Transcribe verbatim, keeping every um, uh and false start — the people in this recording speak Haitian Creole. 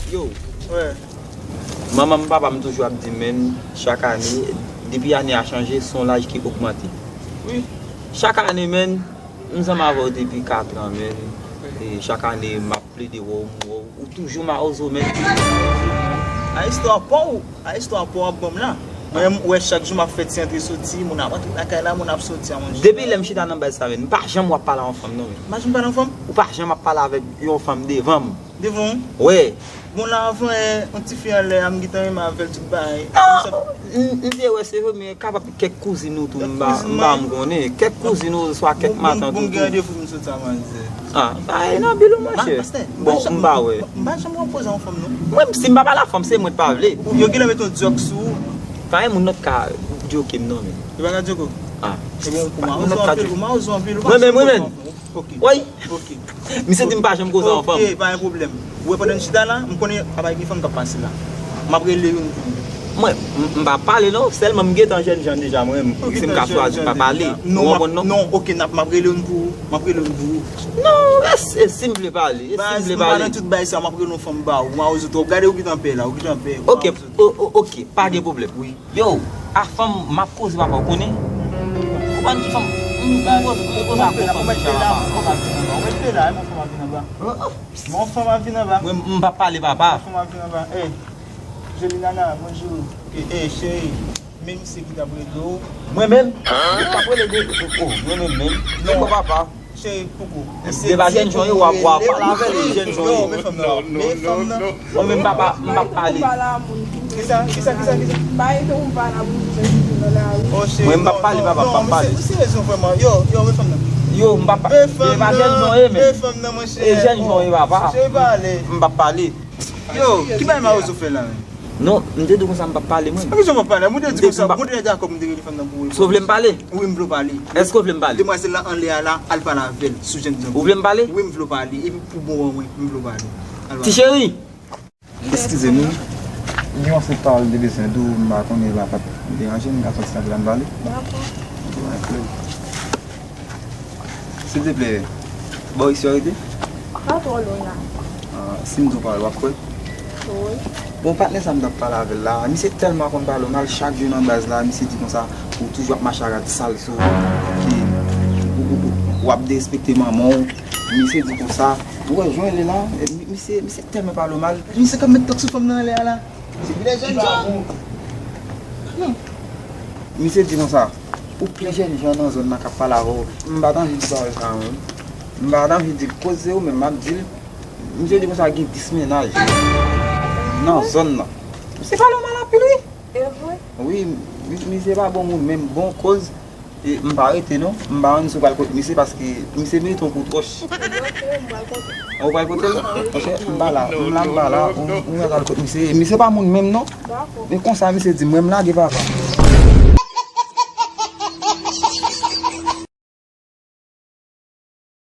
Yo, manman m, papa m toujou ap di m, menn, chak ane, depi ane a chanje, se yon laj ki ogmante. Wi. Chak ane, menn, m ansanm avè w depi katran, menn. E chak ane, m ap plede wè w, m wè w, ou toujou mawozo, menn. A istwa pa w, a istwa pa w ap ban m la. Mwen menm, ou wè chak jou m ap fè ti antre soti, moun ap antre lakay la, moun ap soti a, monchè. Depi lè m chita nan baz sa, menn, m pa janm wè w ap pale a yon fanm, non, menn. M pa janm pale a yon fanm? Ou pa janm ap pale avèk yon fanm devan m. Devan w? Wi. Bon, la, avan, eh, yon ti fi anlè a, m gentan renmen avè l tout bagay. Non, m, m te wè se vre, men kapab kèk kouzin ou tou, m pa, m pa m konnen. Kèk kouzin ou, swa kèk matant ou tou. Bon, m gen randevou pou m sot sa, manzè. Ah, pa e nan bil ou, monchè. Bon, m pa wè. M pa janm wè w poze yon fanm, non. Mwen, si m pa pale a fanm, se mwen k pa vle. Yo genlè mete yon dyòk sou ou. Pa gen moun lòt ka dyoke m, non, men. Yo pa ka dyoke w? Ah. Ebyen, ou mawozo anpil, ou mawozo anpil, ou pa janm wè w poze yon fanm. Mwen menm, mwen menm. Ok. Woy! Ok. Misye di m pa janm koze a yon fanm. Ok, pa gen pwoblèm. Ou wè pandan n chita la, m konnen ap gen fanm k ap pase la. M ap rele youn pou ou. Mwen, m, m pa pale non, sèlman m gentan jènjan deja mwen, si m ka swazi pa pale. Ou konprann non? Non, ok, n ap, m ap rele youn pou ou. M ap rele youn pou ou. Non, e si, e si m vle pale, e si m vle pale. Baz, m pa nan tout bagay sa, m ap rele yon fanm ba ou. Mawozo twòp. Gade ou gentan pè la, ou gentan pè. Ok, o, o, ok, pa gen pwoblèm. Wi. Yo, a fanm m ap koze papa, ou konnen? Ou konn ki fanm m koze, m koze ak yon fanm deja papa. Ou mèt pè la, ou mèt pè la, yon fanm ap vin anba. Yon fanm ap vin anba. Mwen, m p ap pale papa. Yon fanm ap vin anba. Ey, Joli Nana, bonjou. Ey, cheri, men misye ki t ap rele w. Mwen menm? Mwen t ap rele de, oh, mwen menm menm. Non, papa. Cheri, poko. Misye di pou rele. Depi jènjan yo, w ap, w ap pale avè l, jènjan yo. Yo, men fanm nan. Men fanm nan. Mwen menm papa, m p ap pale. Kisa, kisa, kisa, kisa? M pa rete pou m pale a moun ki fè pitit nan lari. Oh, cheri, non, non, non, misye, misye rezon vrèman. Yo, yo, men fanm nan. Yo, m p ap pale. Men fanm nan, men fanm nan, monchè. E jènjan yo, papa. Cheri, pale. M p ap pale. Yo, ki bagay mawozo fè la menm? Non, m te di w konsa m p ap pale, mwen. Sa ki jan w p ap pale? Mwen te di konsa, mwen te dakò pou m te rele fanm nan pou ou. Si w vle m pale? Wi, m vle w pale. Èske w vle m pale? Demwazèl la anlè a la, al pale avè l sou jènjan. Ou vle m pale? Wi, m vle w pale. Epi pou bon an mwen, m vle w pale. Al pale. Ti cheri! Eskize m wi. Gen yon sèt pawòl m te bezwen di w, m pa konnen la p ap deranje m, m ka sòti nan vila m pale? Dakò. Silteplè, bò isit yo rete? Pa twò lwen la. Ah, si m di w pale, w ap kwè? Wi. Bon, patnè sa m t ap pale avè l la, misye tèlman konn pale w mal, chak jou nan baz la, misye di konsa, ou toujou ap mache ak rad sal sou ou, epi ou, ou, ou, w ap derespekte manman w. Misye di konsa, ou wè jan l ye la, e, mi-, misye, misye tèlman pale w mal. Misye k ap met tòk sou fanm nan anlè a la. Se pou lè jènjan. Misye di konsa, ou plen jènjan nan zòn nan k ap pale avè w. M pa t anvi di pawòl sa a, non. M pa t anvi di l koze ou, men m ap di l. Misye di konsa gen dis mennaj nan zòn nan. Misye pale w mal anpil, wi. E vre? Wi, mi-, misye pa bon moun, menm bon koz. E m pa rete non, m pa konn si w pral kot misye paske misye merite yon kout wòch. Ok, m pral kote. Ou pral kote l? Monchè, m pa la, m la, m pa la, ou, ou mèt al kot misye. Misye pa moun menm non. Dakò. Men konsa misye di m, mwen m lage papa.